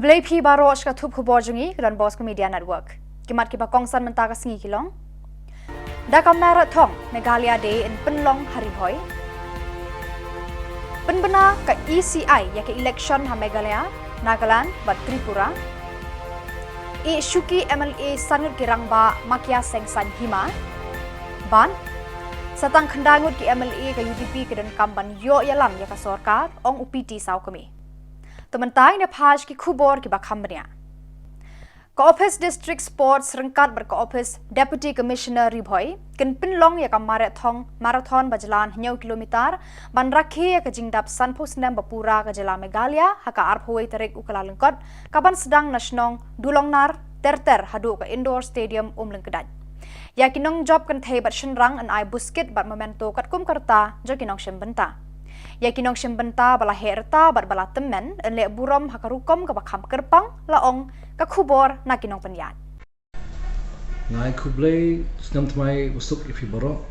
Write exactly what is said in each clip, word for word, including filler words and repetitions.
Khublei phi baroh sha ka thup khubor jong ngi ka don Bosco Media Network. Ki mat kiba kongsan mynta ka sngi ki long: Da ka Marathon Meghalaya Day yn pynlong ha Ri Bhoi. Pynbna ka E C I ïa ka election ha Meghalaya, Nagaland bad Tripura. Ïeh shuki M L A san ngut ki rangbah makia seng saiñ hima. Bad sa tang khyndai ngut ki M L A ka U D P ki donkam ban ïoh ïalam ïa ka sorkar, ong u P T Sawkmie. To mynta ngin ïa peit ki khubor kiba kham bniah. Ka Office District Sports ryngkat bad ka Office Deputy Commissioner Ri Bhoi kin pynlong ïa ka marathon, marathon ba jlan hynñiew kilometer ban rakhe ïa ka jingdap sanphew snem ba pura ka jylla Meghalaya ha ka arphew wei tarik u Kyllalyngkot, kaban sdang na shnong Dulongnar, Terter haduh ka Indoor Stadium Umlyngkdait. Ïa ki nongjop kynthei bad shynrang yn ai buskit bad memento katkum ka rta jong ki nongshim bynta. Ïa ki nongshim bynta ba la heh rta bad ba la tymmen yn leh burom ha ka rukom kaba kham kyrpang, la ong ka khubor na ki nongpynïaid. Nga ai khublei snem thymmai u suk ïa phi baroh.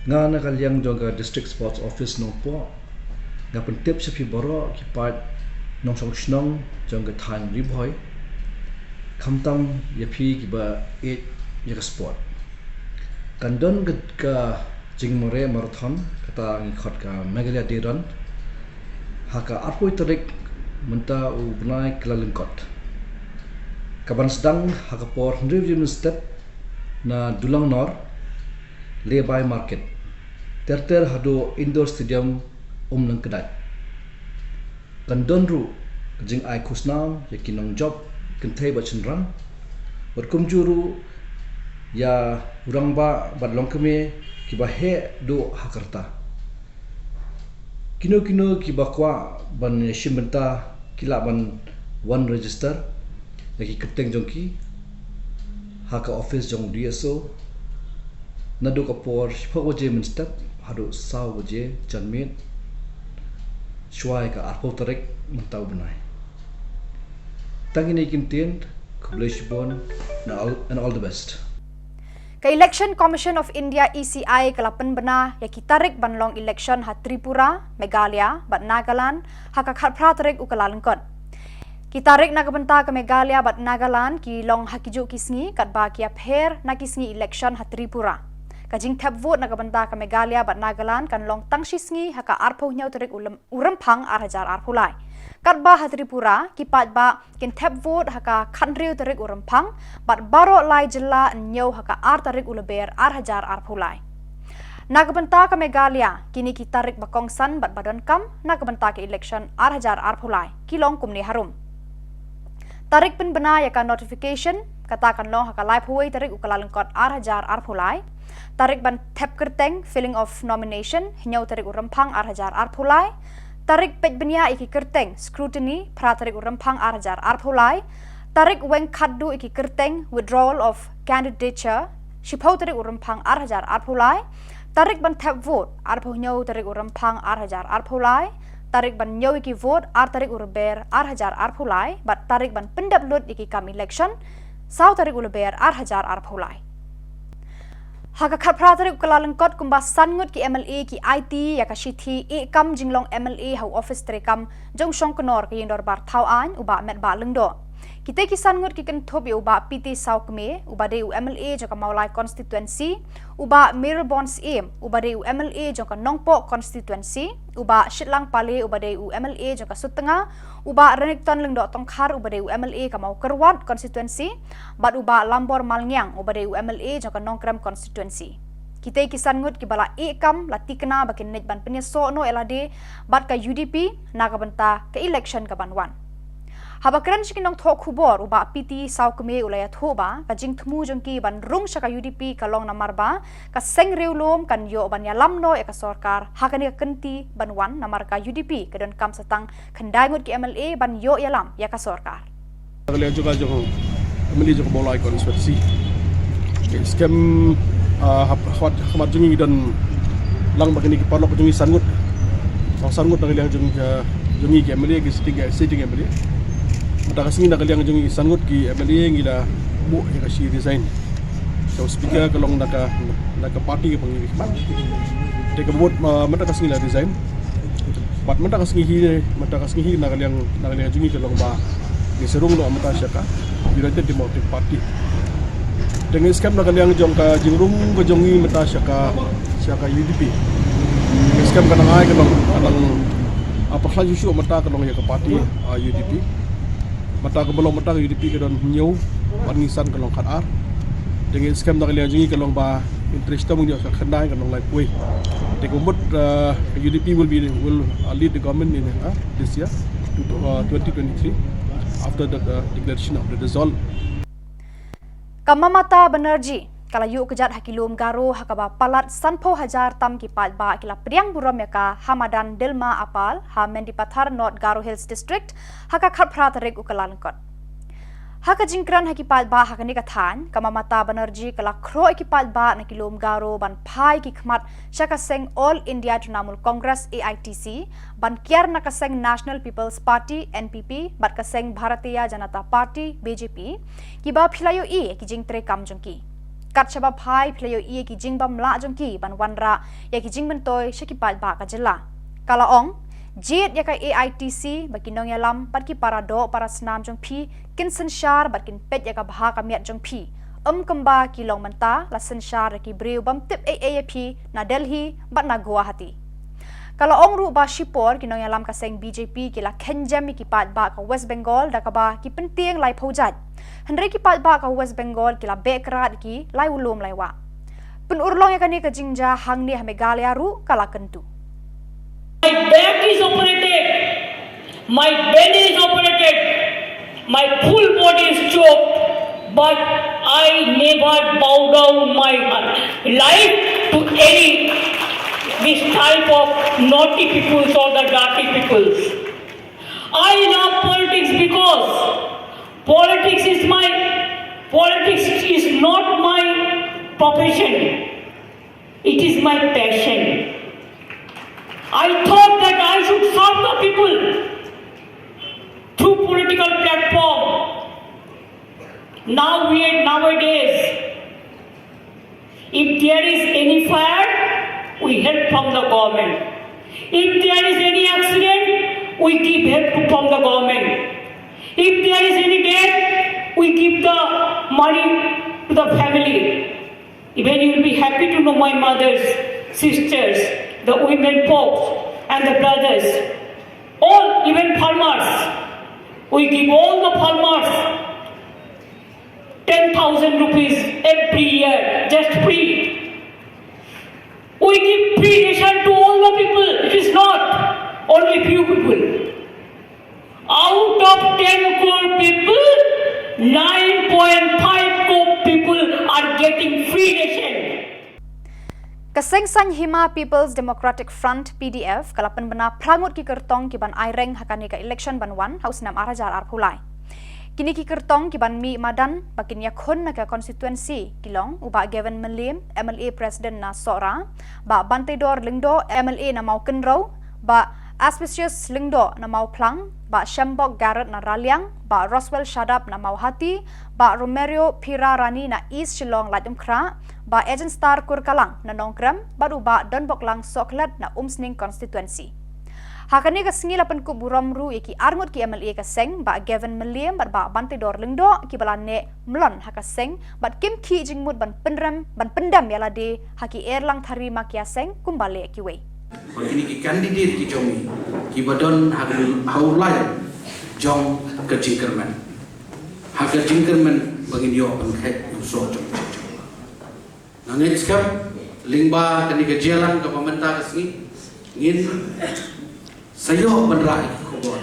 Nga na ka liang jong ka District Sports Office Nongpoh, nga pyntip sha phi baroh ki paid nongshong shnong jong ka thaiñ Ri Bhoi, khamtam ïa phi kiba ïeit ïa ka sport. Kan don ka, ka jingmareh marathon, kata ngi khot ka Meghalaya Day Run, ha ka arphew tarik mynta u bnai Kyllalyngkot. Kaban sdang ha ka por hynriew baje mynstep na Dulongnar, Lehbai Market, Terter haduh Indoor Stadium Umlyngkdait. Kan don ruh ka jingai khusnam ïa ki nongjop kynthei bad shynrang, bad kumjuh ruh ïa u rangbah bad longkmie kiba heh duh ha ka rta. Kino kino kiba kwah ban ïashim bynta ki lah ban wan register ïa ki kyrteng jong ki ha ka office jong D S O naduh ka por shiphew baje mynstep haduh saw baje janmiet, shuwa ïa ka arphew tarik mynta u bnai. Tang kine ki ktien, khublei shibun, and all, and all the best. Ka Election Commission of India, E C I, ka la pynbna ïa ki tarik ban long election ha Tripura, Meghalaya bad Nagaland ha ka khatphra tarik u Kyllalyngkot. Ki tarik na ka bynta ka Meghalaya bad Nagaland ki long ha kijuh ki sngi, katba ki ïapher na ki sngi election ha Tripura. Ka jingthep vote na ka bynta ka Meghalaya bad Nagaland kan long tang shi sngi ha ka arphew hynñiew tarik u lem-, u Rymphang ar hajar arphew lai. Katba ha Tripura, ki paidbah kin thep vote ha ka khathynriew tarik u Rymphang, bad baroh lai jylla yn ñiew ha ka ar tarik u Lber ar hajar arphew lai. Na ka bynta ka Meghalaya, kine ki tarik ba kongsan bad ba donkam na ka bynta ka election ar hajar arphew lai ki long kumne harum. Tarik pynbna ïa ka notification, kata kan long ha ka laiphew wei tarik u Kyllalyngkot ar hajar arphew lai. Tarik ban thep kyrteng, filing of nomination, hynñiew tarik u Rymphang ar hajar arphew lai. Tarik peit bniah ïa ki kyrteng, scrutiny, phra tarik u Rymphang ar hajar arphew lai. Tarik weng khatduh ïa ki kyrteng, withdrawal of candidature, shiphew tarik u Rymphang ar hajar arphew lai. Tarik ban thep vote, arphew hynñiew tarik u Rymphang ar hajar arphew lai. Tarik ban ñiew ïa ki vote, ar tarik u Lber ar hajar arphew lai, bad tarik ban pyndep lut ïa ki kam election, saw tarik u Lber ar hajar arphew lai. Ha ka khatphra tarik u Kyllalyngkot, kumba san ngut ki M L A ki aiti ïa ka shithi ïeh kam jinglong M L A ha u ophis treikam jong u Shongknor ka Ïingdorbar Thawaiñ, u Bah Metbah Lyngdoh. Kitei ki san ngut ki kynthup ïa u Bah P T Sawkmie, uba dei u M L A jong ka Mawlai constituency, u Bah Mayralborn Syiem, uba dei u M L A jong ka Nongpoh constituency, u Bah Shitlang Pale, uba dei u M L A jong ka Sutnga, u Bah Renikton Lyngdoh Tongkhar, uba dei u M L A ka Mawkyrwat constituency, bad u Bah Lambor Malngiang, uba dei u M L A jong ka Nongkrem constituency. Kitei ki san ngut kiba la ïeh kam la tikna ba kin leit ban pynïasoh noh ïa lade bad ka U D P na ka bynta ka election kaban wan. Haba kren sha ki nongthoh khubor, u Bah P T Sawkmie u la ïathuh ba ka jingthmu jong ki ban rung sha ka U D P ka long namar ba ka seng riewlum kan ïoh ban ïalam noh ïa ka sorkar ha kane ka kynti ban wan, namar ka U D P ka donkam sa tang khyndai ngut ki M L A ban ïoh ïalam ïa ka sorkar. Ka liang jong ka jong M L A jong ka Mawlai constituency. Skhem, ah, hap-, hap-, khmat jong ngi don lang ba kine ki paralok jong ngi san ngut. Ba san ngut na ka liang jong, ah, jong ngi ki M L A, ki sitting, sitting M L A. Mynta ka sngi na ka liang jong ngi san ngut ki M L A ngi la buh ïa ka shi resign. Ka speaker ka long na ka, na ka party kaba ngi khmat. Te kaba mut, ah, mynta ka sngi la resign. Bad mynta ka sngi hi, mynta ka sngi hi na ka liang, na ka liang jong ngi ka long ba Ngi sa rung noh mynta sha ka United Democratic Party. Te ngi skhem na ka liang jong ka jingrung ka jong ngi mynta sha ka, sha ka U D P. Ngi skhem ka nang ai ka long, ka long, ah, pyrshah shuh shuh mynta ka long ïa ka party, ah, U D P. Mynta ka ba long mynta ka U D P ka don hynñiew, bad ngi san ka long khatar. Te ngi skhem na ka liang jong ngi ka long ba interest tang ïa ka khyndai ka long lai poi. Te ka mut, ah, U D P will be, will, ah, lead the government in, ah, this year, uh, twenty twenty-three, after the, uh, declaration of the result. Ka Mamata Banerjee ka la ïuh kjat ha ki lum Garo ha kaba palat sanphew hajar tam ki paidbah ki la pdiang burom ïa ka ha madan Dilma Apal ha Mendipathar, North Garo Hills District, ha ka khatphra tarik u Kyllalyngkot. Ha ka jingkren ha ki paidbah ha kane ka thaiñ, ka Mamata Banerjee ka la khroh ïa ki paidbah na ki lum Garo ban phai ki khmat sha ka seng All India Trinamool Congress, A I T C, ban kiar na ka seng National People's Party, N P P, bad ka seng Bharatiya Janata Party, B J P, kiba phi la ïohi ïa ki jingtreikam jong ki. Kat shaba phai phi la ïohi ïa ki jingbymlah jong ki ban wanrah ïa ki jingmyntoi sha ki paidbah ka jylla. Ka la ong, jied ïa ka A I T C ba ki nongïalam bad ki para doh para snam jong phi kin synshar bad kin peit ïa ka bha ka miat jong phi. Ym kumba ki long mynta la synshar da ki briew bym tip ei ei ïa phi na Delhi bad na Guwahati. Ka la ong ruh ba shipor ki nongïalam ka seng B J P ki la kynjem ïa ki paidbah ka West Bengal da kaba ki pyntieng laiphew jait. Hynrei ki paidbah ka West Bengal ki la beh krad ïa ki lai u lum lai wah. Pynurlong ïa kane ka jingjia hangne ha Meghalaya ruh ka la kyntu. My back is operated, my belly is operated, my full body is choked, but I never bow down my life to any this type of naughty peoples or the dirty peoples. I love politics because politics is my, politics is not my profession. It is my passion. I thought that I should serve the people through political platform. Now we are, nowadays, if there is any fire, we help from the government. If there is any accident, we give help from the government. If there is any death, we give the money to the family. Even you will be happy to know, my mothers, sisters, the women folks, and the brothers, all, even farmers. We give all the farmers ten thousand rupees every year, just free. We give free ration to all the people. It is not only few people. Out of ten crore people, nine point five crore people are getting free ration. Ka Seng Sain Hima People's Democratic Front, P D F, ka la pynbna phra ngut ki kyrtong ki ban aireng ha kane ka election ban wan ha u snem ar hajar arphew lai. Kine ki kyrtong ki ban mih madan ba kin ïakhun na ka constituency ki long u Bah Gavin Mylliem, M L A President na Sohra, Bah Banteidor Lyngdoh, M L A na Mawkynrew, Bah Aspicius Lyngdoh na Mawphlang, Bah Shembok Garrett na Raliang, Bah Roswell Shadap na Mawhati, Bah Romerio Phira Rani na East Shillong Laitumkhrah, Bah Ejenstar Kurkalang na Nongkrem, bad u Bah Donboklang Sohkhlet na Umsning Constituency. Ha kane ka sngi la pynkup burom ruh ïa ki arngut ki M L A ka seng, Bah Gavin Mylliem bad Bah Banteidor Lyngdoh, kiba la neh mlien ha ka seng bad kim khih jingmut ban pynrem, ban pyndem ïa lade ha ki erlang thari makia seng kumba leh kiwei. Ba kine ki candidate ki jong ngi kiba don ha ka, ha u lai jong ka jingkyrmen, ha ka jingkyrmen ba ngin ïoh ban khet ïa u soh jong ka jong. Nga ngeit skhem lyngba kane ka jingïalang kaba mynta ka sngi ngin sa ïoh ban rah ïa ki khubor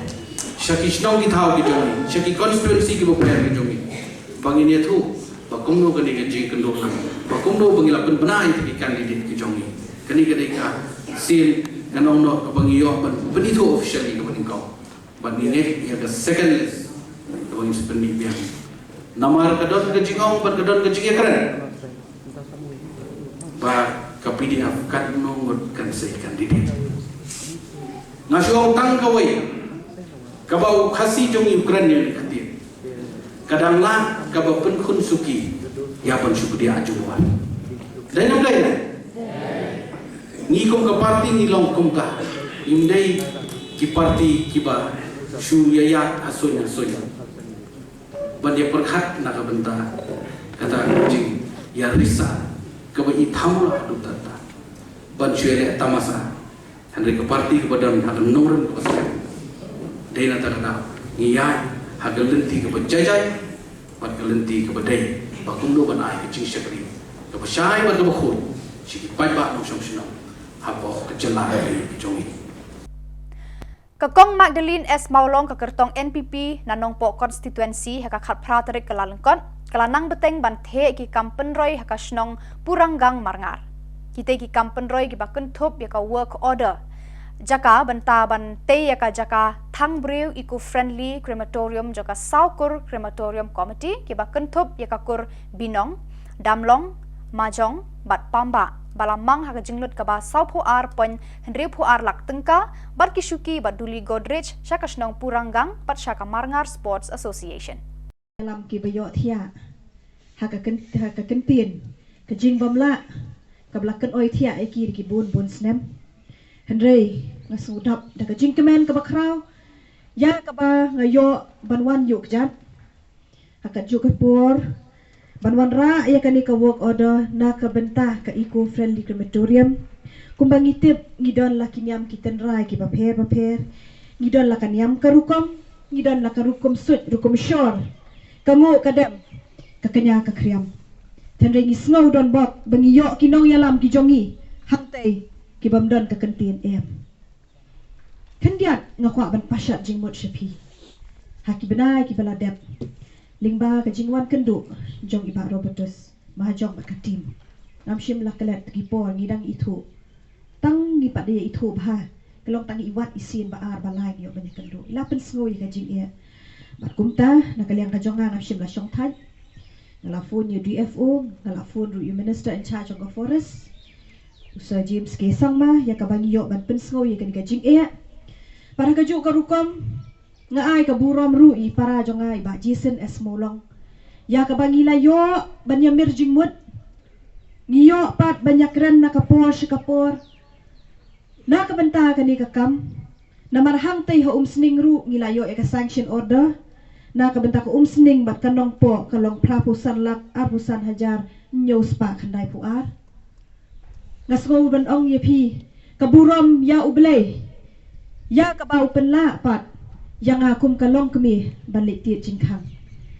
sha ki shnong ki thaw ki jong ngi, sha ki constituency kiba pher ki jong ngi, ba ngin ïathuh ba kumno kane ka jingkynduh lang, ba kumno ba ngi la pynbna ïa ki candidate ki jong ngi. Kane ka dei ka sien ka nongno kaba ngi ïoh ban pynithuh officially kaba nyngkong. Bad ngi ngeit ïa ka second list kaba ngin sa pynmih biang. Namar ka don ka jingong bad ka don ka jingïakren ba ka P D F katno ngut kan sa ïa candidate. Nga shu ong tang kawei kaba u Khasi jong ngi u kren ïa ka ktien. Ka dang lah kaba pynkhun suki ïa ban shu pdiah jubor. Dei ne ym dei? Ngi kum ka party ngi long kumta. Ngim dei ki party kiba shu ïaid ha suiñ ha suiñ. Ban ïa pyrkhat na ka bynta kata ka jingïarisa kaba i thamla haduh katta ban shu ïaleh tamasa. Hynrei ka parti kaba don ha ka nongrim kaba skhem. Dei na kata ka daw ngi ïaid ha ka lynti kaba jai jai bad ka lynti kaba dei ba kumno ban ai ka jingshakri kaba shai bad kaba khuid sha ki paidbah nongshong shnong hapoh ka jylla ka jong ngi. Ka Kong Magdalene S Mawlong, ka kyrtong N P P na Nongpoh Constituency, ha ka khatphra tarik Kyllalyngkot, ka la nang bteng ban theh ki kam pynroi ha ka shnong Puranggang Marngar. Kitei ki kam pynroi kiba kynthup ïa ka work order jaka bynta ban tei ïa ka jaka thang briew eco-friendly crematorium jong ka Sawkur Crematorium Committee, kiba kynthup ïa ka kur Binong, Damlong, Majong bad Pamba, ba la mang ha ka jinglut kaba sawphew ar point hynriewphew ar lak tyngka bad ki shuki bad duli Godrej sha ka shnong Puranggang bad sha ka Marngar Sports Association. Ïalam kiba ïohthiah ha ka kyn-, ha ka kyntien ka jingbymlah kaba la kynoi thiah ïa ki da ki bun bun snem. Hynrei nga sngewdap da ka jingkmen kaba khraw ïa kaba nga ïoh ban wan ïuh kjat ha kajuh ka por ban wanrah ïa kane ka work order na ka bynta ka eco-friendly crematorium. Kumba ngi tip, ngi don la ki niam ki tynrai kiba pher ba pher. Ngi don la ka niam ka rukom, ngi don la ka rukom suit rukom shor, ka nguh ka dem, ka kñia ka khriam. Hynrei ngi sngew donbok ba ngi ïoh ki nongïalam ki jong ngi hangtei ki bym don ka kyntien em. Khyndiat nga kwah ban pashat jingmut sha phi ha ki bnai kiba la dep lyngba ka jingwan kynduh jong i Bah Robertus Mahajong bad ka team. Ngam shym la klet ki por ngi dang ithuh. Tang ngi pat ïa ithuh bha ka long tang i wat i sien ba ar ba lai ngi ïoh ban ïakynduh. I la pynsngew ïa ka jingeh. Bad kumta na ka liang ka jong nga ngam shym la shong thait. Nga la phone ïa u D F O, nga la phone ruh ïa u Minister in charge jong ka Forest, u Sir James K Sangma, ïa kaba ngi ïoh ban pynsngew ïa kane ka jingeh. Bad ha kajuh ka rukom nga ai ka burom ruh ïa i para jong nga i Bah Jason S Mawlong ïa kaba ngi la ïoh ban ïamir jingmut. Ngi ïoh pat ban ïakren na ka por sha ka por na ka bynta kane ka kam. Namar hangtei ha Umsning ruh ngi la ïoh ïa ka sanction order na ka bynta ka Umsning bad ka Nongpoh ka long phraphew san lak arphew san hajar hynñiew spah khyndaiphew ar. Nga sngew ban ong ïa phi ka burom ïa U Blei ïa kaba u pynlah pat ïa nga kum ka longkmie ban leit tied jingkhang.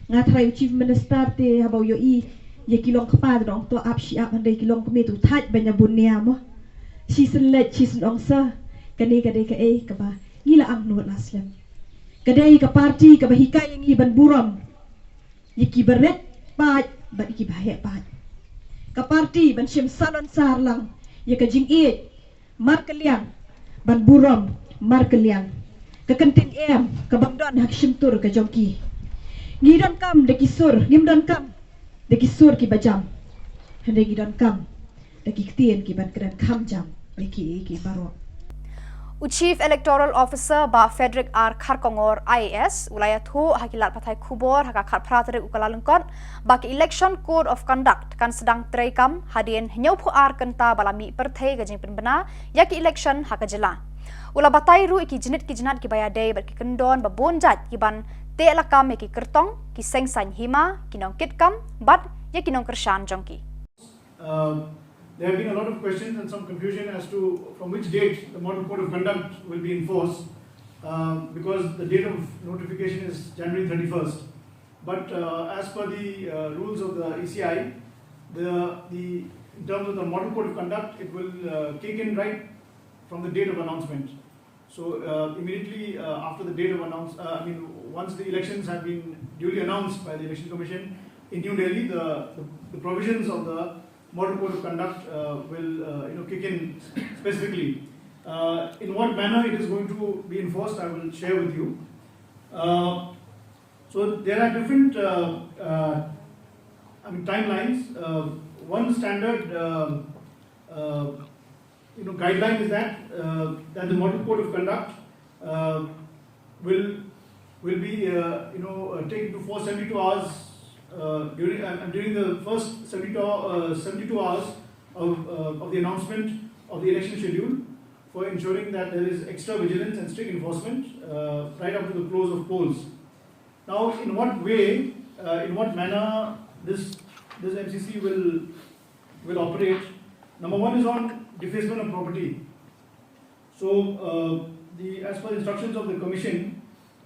Nga tharai u Chief Minister te haba u ïohi ïa ki longkpa te da ong to ap shi ap, hynrei ki longkmie te u thait ban ïa bun nia mo. Shisien leit shisien ong sa. Kane ka dei kaei kaba ngi la angnud la slem. Ka dei ka party kaba hikai ïa ngi ban burom ïa kiba rit paid bad ïa kiba heh paid. Ka party ban shim salonsar lang ïa ka jingïeit markylliang, ban burom markylliang. Ka kyntien em ka bym don ha ka shyntur ka jong ki. Ngi donkam da ki sur, ngim donkam da ki sur kiba jam. Hynrei ngi donkam da ki ktien kiban kren kham jam ïa ki, ïa ki baroh. U Chief Electoral Officer Bah Frederick R Kharkongor I A S u la ïathuh ha ki lad pathai khubor ha ka khatphra tarik u Kyllalyngkot ba ka Election Code of Conduct kan sdang treikam hadien hynñiewphew ar kynta ba la mih pyrthei ka jingpynbna ïa ka election ha ka jylla. U la batai ruh ïa ki jnit ki jnat kiba ïadei bad ki kyndon ba bun jait kiban teh lakam ïa ki kyrtong, ki seng saiñ hima, ki nongkitkam bad ïa ki nongkyrshan jong ki. Um, there have been a lot of questions and some confusion as to from which date the Model Code of Conduct will be enforced, um, because the date of notification is January thirty-first. But, uh, as per the, uh, rules of the E C I, the, the, in terms of the Model Code of Conduct, it will, uh, kick in right from the date of announcement. So, uh, immediately, uh, after the date of announce, uh, I mean, once the elections have been duly announced by the Election Commission in New Delhi, the, the, the provisions of the Model Code of Conduct, uh, will, uh, you know, kick in specifically. Uh, in what manner it is going to be enforced, I will share with you. Uh, so there are different, uh, uh, I mean, timelines. Uh, one standard, uh, uh, you know, guideline is that, uh, that the Model Code of Conduct, uh, will, will be, uh, you know, uh, taken to for seventy-two hours, uh, during, uh, during the first seventy-two, uh, seventy-two hours of, uh, of the announcement of the election schedule for ensuring that there is extra vigilance and strict enforcement, uh, right up to the close of polls. Now, in what way Uh, in what manner this this M C C will will operate? Number one is on defacement of property. So uh, the as per instructions of the commission,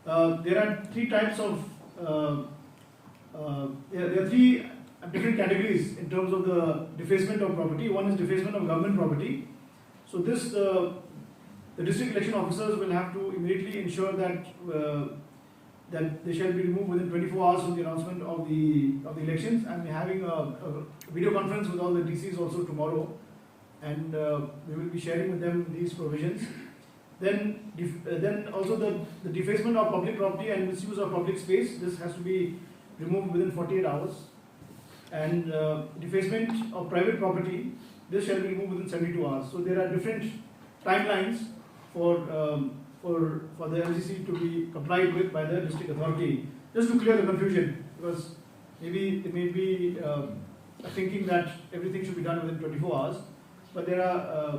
uh, there are three types of uh, uh, there, there are three different categories in terms of the defacement of property. One is defacement of government property. So this uh, the district election officers will have to immediately ensure that uh, that they shall be removed within twenty-four hours from the announcement of the of the elections. I'm having a, a video conference with all the D Cs also tomorrow, and uh, we will be sharing with them these provisions. Then, def- uh, then also the, the defacement of public property and misuse of public space. This has to be removed within forty-eight hours. And uh, defacement of private property. This shall be removed within seventy-two hours. So there are different timelines for um, for for the M C C to be complied with by the district authority. Just to clear the confusion, because maybe there may be um, a thinking that everything should be done within twenty-four hours, but there are uh,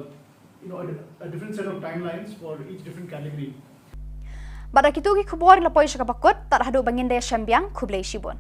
you know a, a different set of timelines for each different category. Bad da kitu ki khubor la poi sha kaba kut, tad haduh ba ngin da ïashem biang, khublei shibun.